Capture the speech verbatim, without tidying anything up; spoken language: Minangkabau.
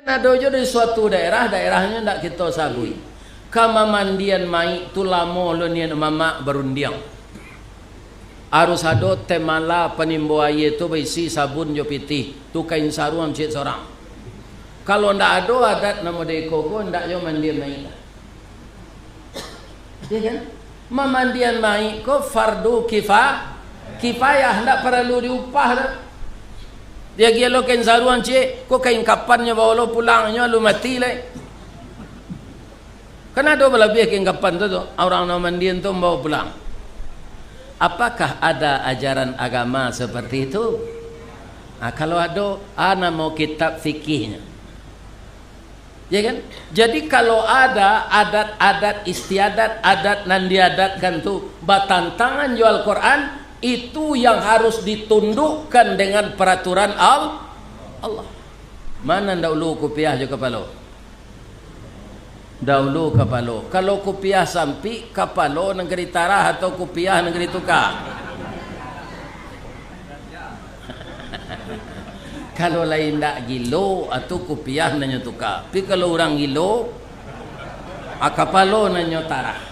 ado jo di suatu daerah, daerahnyo ndak kito sabuik. Ka mamandian mayik tu lamo lo nian mamak barundiang. Harus ado teh mala panimbo aia tu baisi sabun jo pitih, tu kain saruang ciek sorang. Kalau ndak ado adat namo deko ko, ndak jo mandian mayik. Ya kan? Mamandian mayik ko fardu kifa-, kifayah, ndak paralu diupah doh. Dia gilo kain saruang ciek, ko kain kapannyo bawa lo pulang, nyo alun mati lai. Kan ado balabiah kain kapan tu, tu, urang nan mandian tu mambawa pulang. Apakah ada ajaran agama seperti itu? Nah, kalau ado, a namo kitab fikihnyo. Ya kan? Jadi, kalau ada adat-adat istiadat, adat nan diadatkan tu batantangan jo Al-Quran, itu yang harus ditundukkan dengan peraturan Al-, Allah. Mana ndak ulu kupiah jo kapalo? Daulu kapalo. Kalau kupiah sampik, kapalo nan ka ditarah atau kupiah nan ka dituka? Kalau lai indak gilo, atu kupiah nan nyo tuka. Tapi kalau urang gilo, a, kapalo nan nyo tarah.